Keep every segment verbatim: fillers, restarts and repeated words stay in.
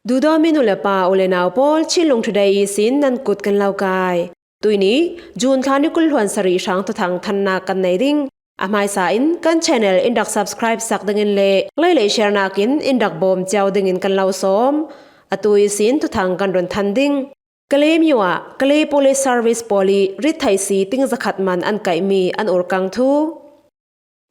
Duhdawtmi nu le pa, u le nau pawl, Chinlung Today ihsin nan kut kan lo kai. Tuini, June thla ni kul hluan sarih hrang thuthang thannak kan nei ding. A hmaisa in kan channel in rak subscribe sak dingin le like le share nakin in rak bawm ciau dingin kan lo sawm. Atu ihsin thuthang kan run than ding. Kalaymyo ah Kalay Police Service pawl ih rittheihsi ting zakhat man an kaihmi an urkang thu.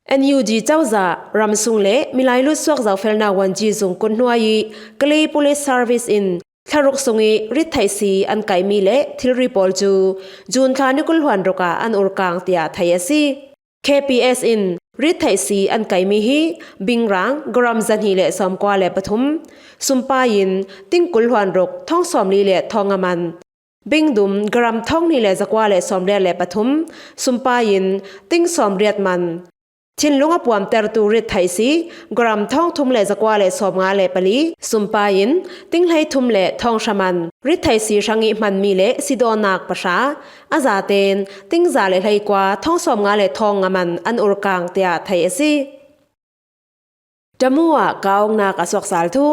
N U G cozah ramsung le milai lut suak zohfelnak wanji zung kut hnuai ih Kalay Police Service in thlaruk sungih rittheihsi an kaihmi le thilri pawl cu June thla ni kul hluan ruk ah an urkang, tiah theih a si. K P S in rittheihsi an kaihmi hi Bingrang, gram zahnih le sawmkua le pathum, sumpai in ting kul hluan ruk thawng sawmli le thawng nga man, Bingdum, gram thawng hnih le zakua le sawmriat le pathum, sumpai in ting sawmriat man, thinlung a puamtertu rittheihsi gram thawng thum le zakua le sawmnga le pali, sumpai in ting hleithum le thawng hra man, rittheihsi hrangih hmanmi le sidawnak pahra, a zaten ting za le hleikua thawng sawmnga le thawng nga man an urkang, tiah theih a si. Tamu ah kah awknak a suak sal thu.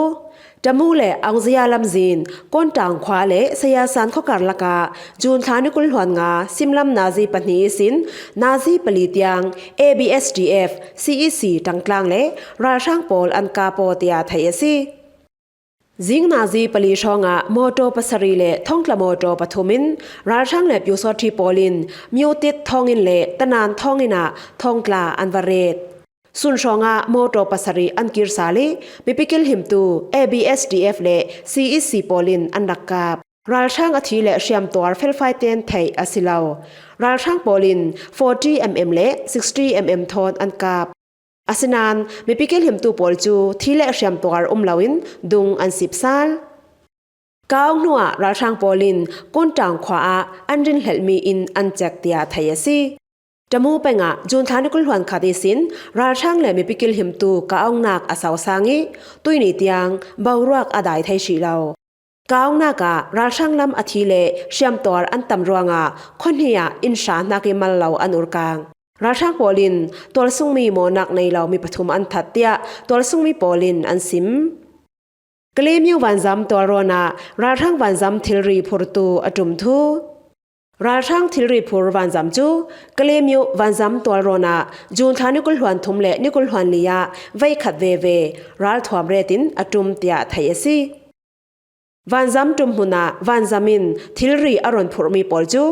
Tamu le Aungzaya lamzin Kontang khua le Sayasan khuakar lakah June thla ni kul hluan nga simlam nazi pahnih ihsin nazi pali tiang A B S D F, C E C ṭangtlang le ralhrang pawl an kap aw, tiah theih a si. Zing nazi pali hrawngah mawtaw pasarih le thawngtla mawtaw pathum in ralhrang le pyusawṭhi pawl in Myotit thawnginn le Tanan thawnginn ah thawngtla an va ret. Sun hrawngah mawtaw pasarih an kir sal ih mipi kilhimtu A B S D F le C E C pawl in an rak kap. Ralhrang a thi le hriamtuar felfai ten theih a si lo. Ralhrang pawl in forty M M le sixty M M thawn an kap. Asinain mipi kilhimtu pawl cu thi le hriamtuar um loin dung an sip sal. Kah awk hnuah ralhrang pawl in Kontang khua ah an rinhlelhmi inn an cek, tiah theih a si. Tamu peng ah June thla ni kul hluan khat ihsin ralhrang le mipi kilhimtu kah awknak a so sang ih tuini tiang boruak a dai thei hrih lo. Kah awknak ah ralhrang lam a thi le hriamtuar an tam ruangah khuahni ah inn hra hnak ih mal lo an urkang. Ralhrang pawl in tualsungmi mawhnak nei lo mi pathum an that, tiah tualsungmi pawl in an sim. Kalaymyo vanzam tualrawn ah ralhrang vanzam thilri phurtu a ṭum thu. Ralhrang thilri phur vanzam cu Kalaymyo vanzam tualrawn ah June thla ni kul hluan thum le ni kul hluan li ah veikhat veve ralthuam ret in a ṭum, tiah theih a si. Vanzam ṭum hmun ah vanzam in thilri a run phurhmi pawl cu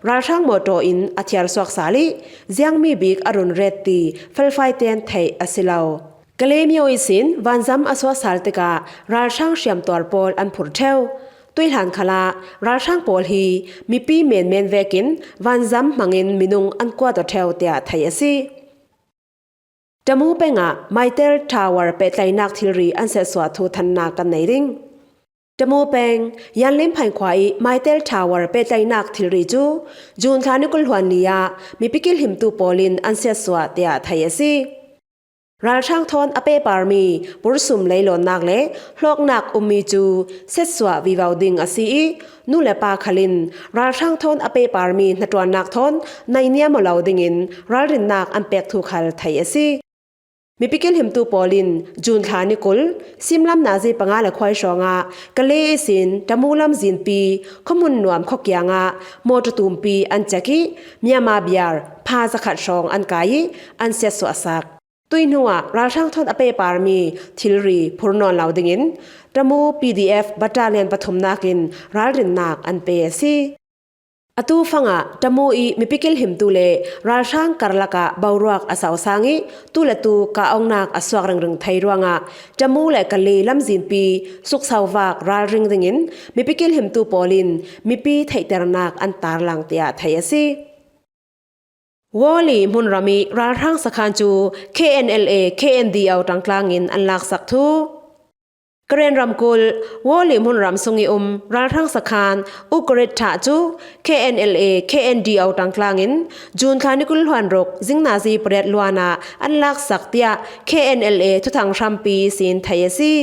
ralhrang mawtaw in a thiar suak sal ih ziangmi bik a run ret ti felfai ten theih a si lo. Kalaymyo ihsin vanzam a suah sal tikah ralhrang hriamtuar pawl an phurh ṭheu. Tuihlan khalah ralhrang pawl hi mipi menmen vekin vanzam hmangin minung an kuat aw ṭheu, tiah theih a si. Tamu peng ah Mytel Tower pehtlaihnak thilri an siatsuah thu thannak kan nei ding. Tamu peng Yanlimphaing khua ih Mytel Tower pehtlaihnak thilri cu June thla ni kul hluan li ah mipi kilhimtu pawl in an siatsuah, tiah theih a si. Ralhrang thawn a pehparmi pursum leilawnnak le hlawknak ummi cu siatsuah vivo ding a si ih, nu le pa khal in ralhrang thawn a pehparmi hnaṭuannak thawn naihniam aw lo dingin ralrinnak an pek thu khal theih a si. Mipi kilhimtu pawl in June thla ni kul, simlam nazi panga le khuai hrawngah Kalay ihsin Tamu lamzinpi khuahmun nuam khua kiangah mawṭaw tumpi an cek ih Myanmar biar pha zakhat hrawng an kai ih an siatsuah sak. Tuih hnuah ralhrang thawn a pehparmi thilri phur nawn lo dingin Tamu P D F battalion pathumnak in ralrinnak an pe a si. Atu fangah Tamu ih mipi kilhimtu le ralhrang karlak ah boruak a so sang ih tu le tu kah awknak a suak ringring thei ruangah Tamu le Kalay lamzinpi suksovak ralring dingin mipi kilhimtu pawl in mipi theihternak an tarlang, tiah theih a si. Wawli hmunram ih ralhrang sakhan cu K N L A K N D O ṭangtlang in an laksak thu. Karen ramkulh Wawli hmunram sung ih um ralhrang sakhan Ukrit Thah cu K N L A K N D O ṭangtlang in June thla ni kul hluan ruk zing nazi pariat luan ah an laksak, tiah K N L A thuthang hrampi ihsin theih a si.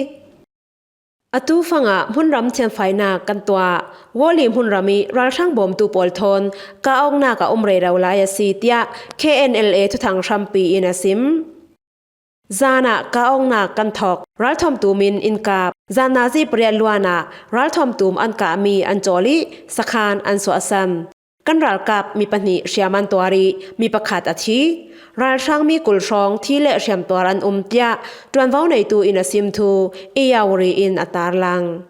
Atu fangah hmunram thianfainak kan tuah. Wawli hmunram ih ralhrang bawmtu pawl thawn kah awknak a um rero lai a si, tiah K N L A thuthang hrampi in a sim. Zan ah kah awknak kan thawk, ralthuam tum in in kap. Zan nazi pariat luan ah ralthuam tum an kahmi an cawl ih sakhan an suahsan. Kan ralkap mi pahnih hriam an tuar ih mi pakhat a thi. Ralhrang mi kul hrawng thi le hriam tuar an um, tiah ṭuanvo neitu in a sim thu Irrawaddy in a tarlang.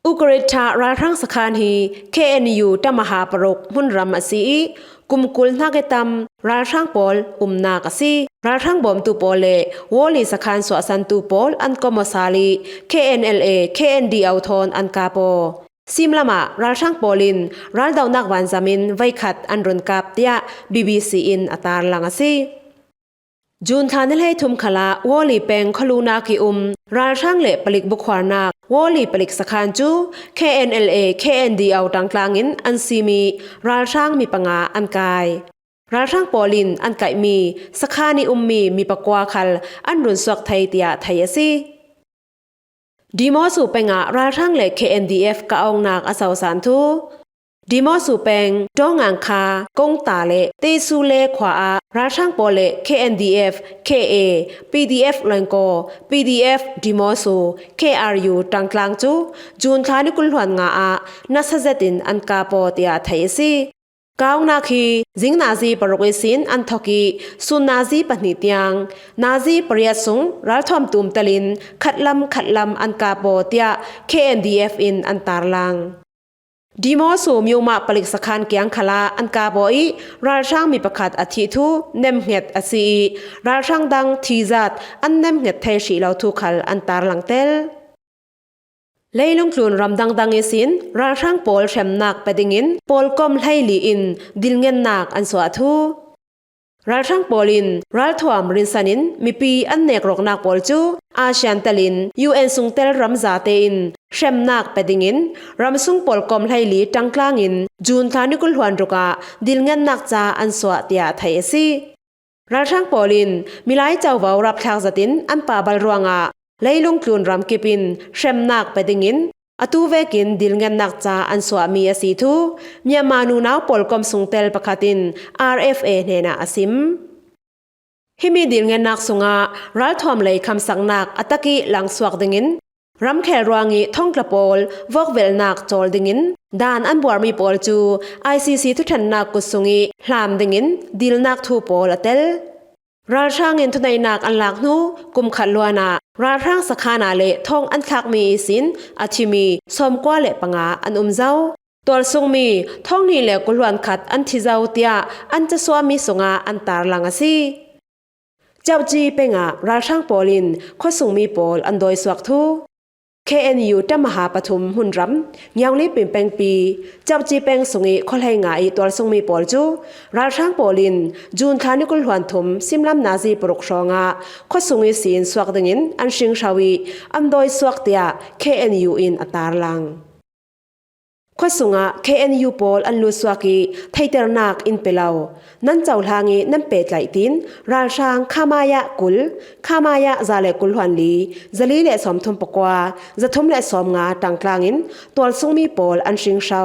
Ukhrul ralhrang sakhan hi K N U Tamaha paruk hmunram a si ih, kum kul hnak ih tam ralhrang pawl umnak a si. Ralhrang bawmtu pawl le Woli sakhan suahsantu pawl an kom aw sal ih K N L A, K N D O thawn an kap aw. Simlam ah ralhrang pawl in raldohnak vanzam in veikhat an run kap, tiah B B C in a tarlang a si. June thla ni hleithum khalah Woli peng khualunak ih um ralhrang le palik bukhuarnak Woli palik sakhan cu K N L A, K N D O ṭangtlang in an sim ih ralhrang mi panga an kai. Ralhrang pawl in an kaihmi sakhan ih ummi mi pakua khal an run suak thei, tiah thei a si. Dimosu peng ah ralhrang le K N D F kah awknak a sosan thu. Dimosu peng, Ṭawngangkha, Kongta le Tesu le khua ah ralhrang pawl le K N D F, K A, P D F Lengkaw, P D F Dimosu, K R U ṭangtlang cu June thla ni kul hluan nga ah nasa zetin an kap aw, tiah thei a si. Kah awknak hi zing nazi paruk ihsin an thawk ih sun nazi pahnih tiang nazi pariat sung ralthuam tum telin khatlam khatlam an kap aw, tiah K N D F in an tarlang. Dimosu miumah palik sakhan kiang khalah an kap aw ih ralhrang mi pakhat a thih thu nemhnget a si ih ralhrang dang thizat an nemhnget thei hrih lo thu khal an tarlang tel. Leilungtlun ram dangdang ihsin ralhrang pawl hremnak pe dingin pawlkom hleili in dilngennak an suah thu. Ralhrang pawl in ralthuam rinsan in mipi an nekrawknak pawl cu ASEAN telin U N sungtel ram zate in hremnak pe dingin ramsung pawlkom hleili ṭangtlang in June thla ni kul hluan ruk ah dilngennak ca an suah, tiah thei a si. Ralhrang pawl in milai covo rapthlak zetin an pahbal ruangah leilungtlun ramkip in hremnak pe dingin atu vekin dilngennak ca an suahmi a si thu Myanmar nunau pawlkom sungtel pakhat in R F A hnenah a sim. Himi dilngennak sungah ralthuam lei khamsaknak a tak ih langsuak dingin ramkhel ruangih thongtla pawl vokvelhnak cawl dingin dan an buarmi pawl cu I C C thuṭhennak kut sungih hlam dingin dilnak thu pawl a tel. Ralhrang in thuneihnak an lak hnu kum khat luan ah ralhrang sakhan ah le thawng an thlakmi ihsin a thimi sawmkua le panga an um zo. Tualsungmi thawng hnih le kul hluan khat an thi zo, tiah an casuahmi sungah an tarlang a si. Cauci peng ah ralhrang pawl in khuasungmi pawl an dawisuak thu. K N U Tamaha pathum hmunram, Ngiaungli pin pengpi, Cauci peng sungih khuahlei nga ih tualsungmi pawl cu ralhrang pawl in June thla ni kul hluan thum simlam nazi paruk hrawngah khuasung ihsin suak dingin an hringhro ih an dawisuak, tiah K N U in a tarlang. Khuasungah K N U pawl an lutsuak ih theiternak in pe lo. Nan cohlang ih nan pehtlaih tiin ralhrang khamaya kul, khamaya za le kul hluan li, zali le sawmthum pakua, zathum le sawmnga ṭangtlang in tualsungmi pawl an hringhro.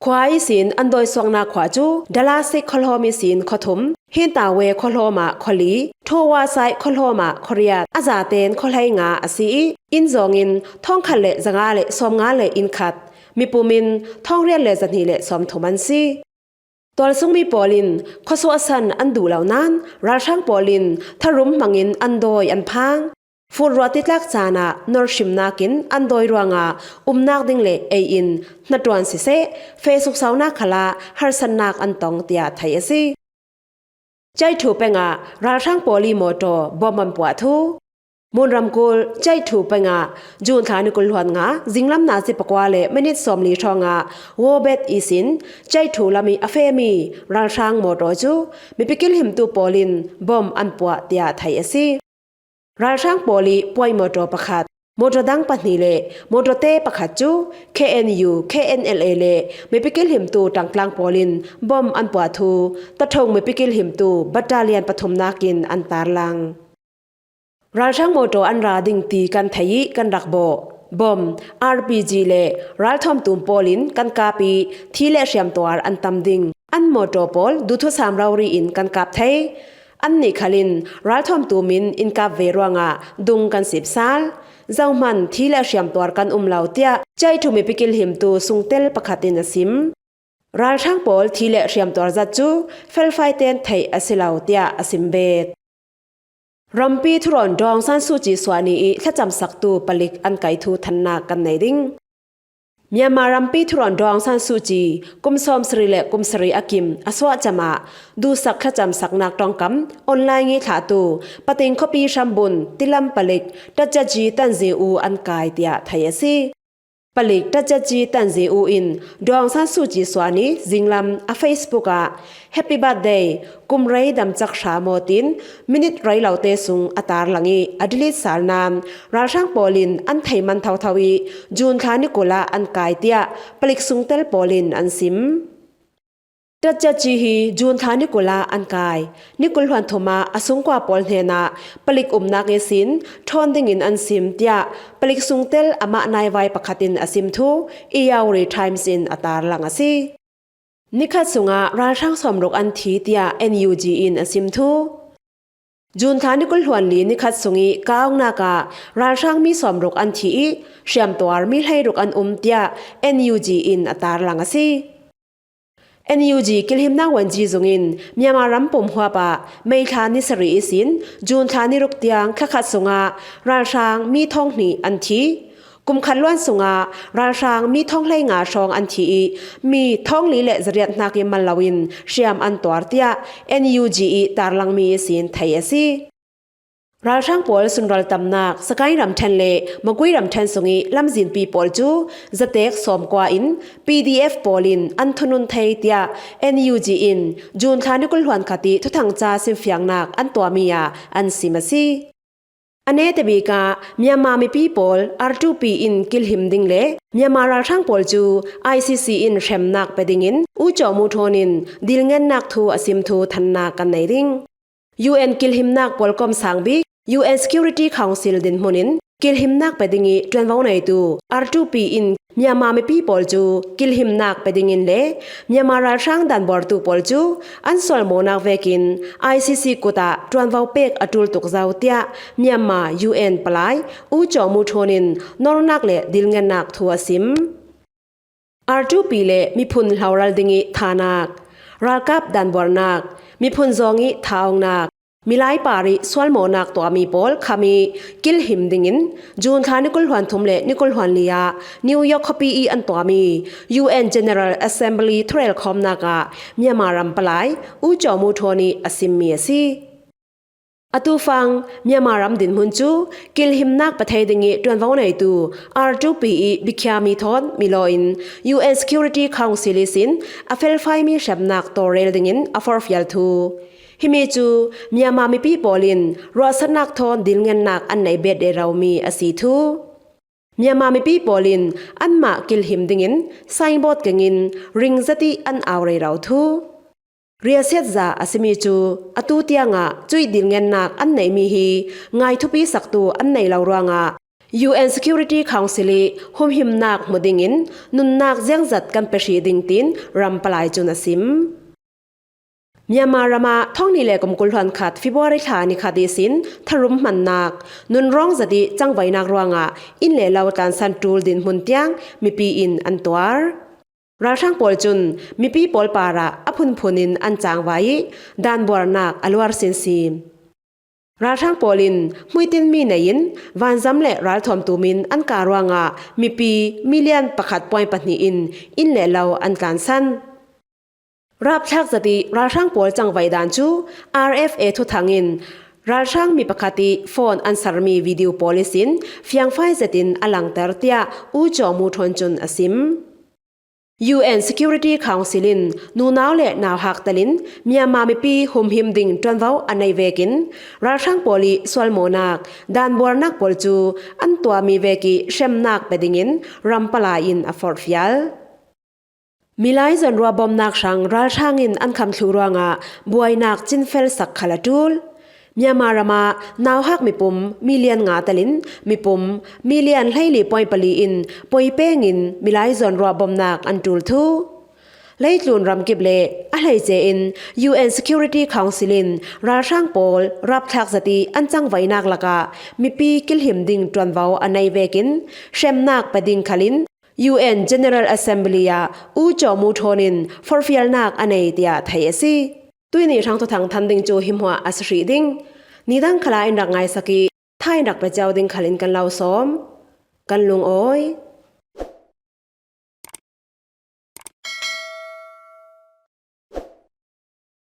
Khua ihsin an dawisuaknak khua cu Dalasik khuahlawm ihsin khuathum, Hintawe khuahlawm ah khuali, Thowasai khuahlawm ah khuariat, a zaten khuahlei nga a si ih, inn zawngin thawngkhat le zanga le sawmnga le innkhat, mipum in thawngriat le zahnih le sawmthum an si. Tualsungmi pawl in khuasuahsan an duh lo nain ralhrang pawl in tharum hmangin an dawi an phang. Fur ruahtitlak caan ah norhrimnak in an dawi ruangah umnak ding le ei in hnaṭuan siseh, feh suksonak khalah harsatnak an tong, tiah thei a si. Caiṭhu peng ah ralhrang pawl ih mawṭaw bom an puah thu. Mun ramkulh Caiṭhu peng ah June thla ni kul hluan nga zinglam nazi pakua le minit sawmli hrawngah Wobet ihsin Caiṭhu lam ih a fehmi ralhrang mawṭaw cu mipi kilhimtu pawl in bom an puah, tiah thei a si. Ralhrang pawl ih puai mawṭaw pakhat, mawṭaw dang pahnih le mawṭawte pakhat cu K N U, K N L A le mipi kilhimtu ṭangtlang pawl in bom an puah thu Tathong mipi kilhimtu battalion pathumnak in an tarlang. Ralhrang mawṭaw an ra ding ti kan thei ih kan rak bawh. Bom, R P G le ralthuam tum pawl in kan kap ih thi le hriamtuar an tam ding. An mawṭaw pawl duhthusam rori in kan kap thei. Annih khalin ralthuam tumin in kap ve ruangah dung kan sip sal. Zohman thi le hriamtuar kan um lo, tiah Chaiṭhu mipi kilhimtu sungtel pakhat in a sim. Ralhrang pawl thi le hriamtuar zat cu felfai ten theih a si lo, tiah a sim bet. Rampi thurawn Daw Aung San Suu Kyi suahni ih thlacamsaktu palik an kai thu thannak kan nei ding. Myanmar rampi thurawn Daw Aung San Suu Kyi kum sawmsarih le kum sarih a kim a suahcam ah duhsak thlacamsaknak ṭongkam online ih thlahtu Pating khuapi hrambun tilam palik Tatjaji Tanzi U an kai, tiah thei a si. Palik Tatjaji Tanzi U in Daw Aung San Suu Kyi suahni zinglam a Facebook ah Happy birthday, kum rei damcak hra maw tiin minit rei lote sung a tarlang ih a delete sal nain ralhrang pawl in an thei man thotho ih June thla ni kul ah an kai, tiah palik sungtel pawl in an sim. Tatjaji hi June thla ni kul ah an kai. Ni kul hluan thum ah a sungkua pawl hnenah palik umnak ihsin ṭhawn dingin an sim, tiah palik sungtel amah naivai pakhat in a sim thu Irrawaddy Times in a tarlang a si. Nikhat sungah ralhrang sawmruk an thi, tiah N U G in a sim thu. June thla ni kul hluan li nikhat sungih kaungnak ah ralhrang mi sawmruk an thi ih hriamtuar mi hleiruk an um, tiah N U G in a tarlang a si. N U G kilhimnak wanji zung in Myanmar ram pumhuap ah May thla ni sarih ihsin June thla ni ruk tiang thlakhat sungah ralhrang mi thawng hnih an thi. Kum khat luan sungah ralhrang mi thawng hleinga hrawng an thi ih mi thawng li le zariat hnak ih mal loin hriam an tuar, tiah N U G ih tarlangmi ihsin thei a si. Ralhrang pawl sunral tamnak Sagaing ramṭhen le Magway ramṭhen sungih lamzinpi pawl cu zatek sawmkua in P D F pawl in an thunun thei, tiah N U G in June thla ni kul hluan khat ih thuthangca simfiangnak an tuahmi ah an sim a si. A neta bik ah Myanmar mipi pawl R two P in kilhim ding le Myanmar ralhrang pawl cu I C C in hremnak pe dingin U Kyaw Moe Thawn in dilngennak thu a sim thu thannak kan nei ding. U N kilhimnak pawlkom sang bik U N Security Council dinhmun in kilhimnak pe ding ih ṭuanvo neitu R two P in Myanmar mipi pawl cu kilhimnak pe dingin le Myanmar ralhrang danbuartu pawl cu an sualmawhnak vekin I C C kut ah ṭuanvo pek a ṭul tuk zo, tiah Myanmar U N palai U Kyaw Moe Thawn in nornak le dilngennak thu a sim. R two P le miphun hloral dingih thanak, ralkap danbuarnak, miphun zawngih thaawknak, milai par ih sualmawhnak tuahmi pawl khami kilhim dingin June thla ni kul hluan thum le ni kul hluan li ah New York khuapi ih an tuahmi U N General Assembly thurelkhawmnak ah Myanmar ram palai U Kyaw Moe Thawn ih a simmi a si. Atu fang Myanmar ram dinhmun cu kilhimnak pe thei dingih ṭuanvo neitu R two P ih bikhiami thawn milaw in U N Security Council ihsin a felfaimi hremnak tawlrel dingin a forhfial thu. Himi cu Myanmar mipi pawl in ruahsannak thawn dilngennak an nei bet reromi a si thu. Myanmar mipi pawl in anmah kilhim dingin signboard kengin ring zat ih an au rero thu. Riahsiatza a simi cu atu tiangah cuih dilngennak an neihmi hi ngai thupi saktu an nei lo ruangah U N Security Council ih humhimnak hmu dingin nunnak ziangzat kan pe hrih ding tiin ram palai cun a sim. Myanmar ram ah thawng hnih le kum kul hluan khat February thla ni khat ihsin tharum hmannak, nunrawng zat ih cangvainak ruangah inn le lo tlansan ṭul dinhmun tiang mipi in an tuar. Ralhrang pawl cun mipi pawl parah a phunphun in an cangvai ih danbuarnak a luar sinsin. Ralhrang pawl in hmuitinmi nei in vanzam le ralthuam tumin an kah ruangah mipi million pakhat point pahnih in inn le lo an tlansan. Rapthlak zat ih ralhrang pawl cangvai dan cu R F A thuthang in ralhrang mi pakhat ih phone an sermi video pawl ihsin fiangfai zetin a langter, tiah U Kyaw Moe Thawn cun a sim. U N Security Council in nunau le nauhak telin Myanmar mipi humhim ding ṭuanvo a nei vekin ralhrang pawl ih sualmawhnak, danbuarnak pawl cu an tuahmi vek ih hremnak pe dingin ram palai in a forhfial. Milai zawnruah bawmnak hrang ralhrang in an khamh thluh ruangah buainak cinfel sak khal a ṭul. Myanmar ram ah nauhak mipum million nga telin mipum million hleili point pali in poi pengin milai zawnruah bawmnak an ṭul thu. Leitlun ramkip le a hleice in U N Security Council in ralhrang pawl rapthlak zati an cangvainak lakah mipi kilhim ding ṭuanvo a nei vekin hremnak pe ding khalin U N General Assembly ah U Kyaw Moe Thawn in forhfialnak a nei tiah theih a si. Tuini hrang thuthang than ding cu hi hmuah a si hrih ding. Nidang khalah in rak ngaisak ih tha in rak pe cio ding khalin kan lo sawm. Kan lungawi.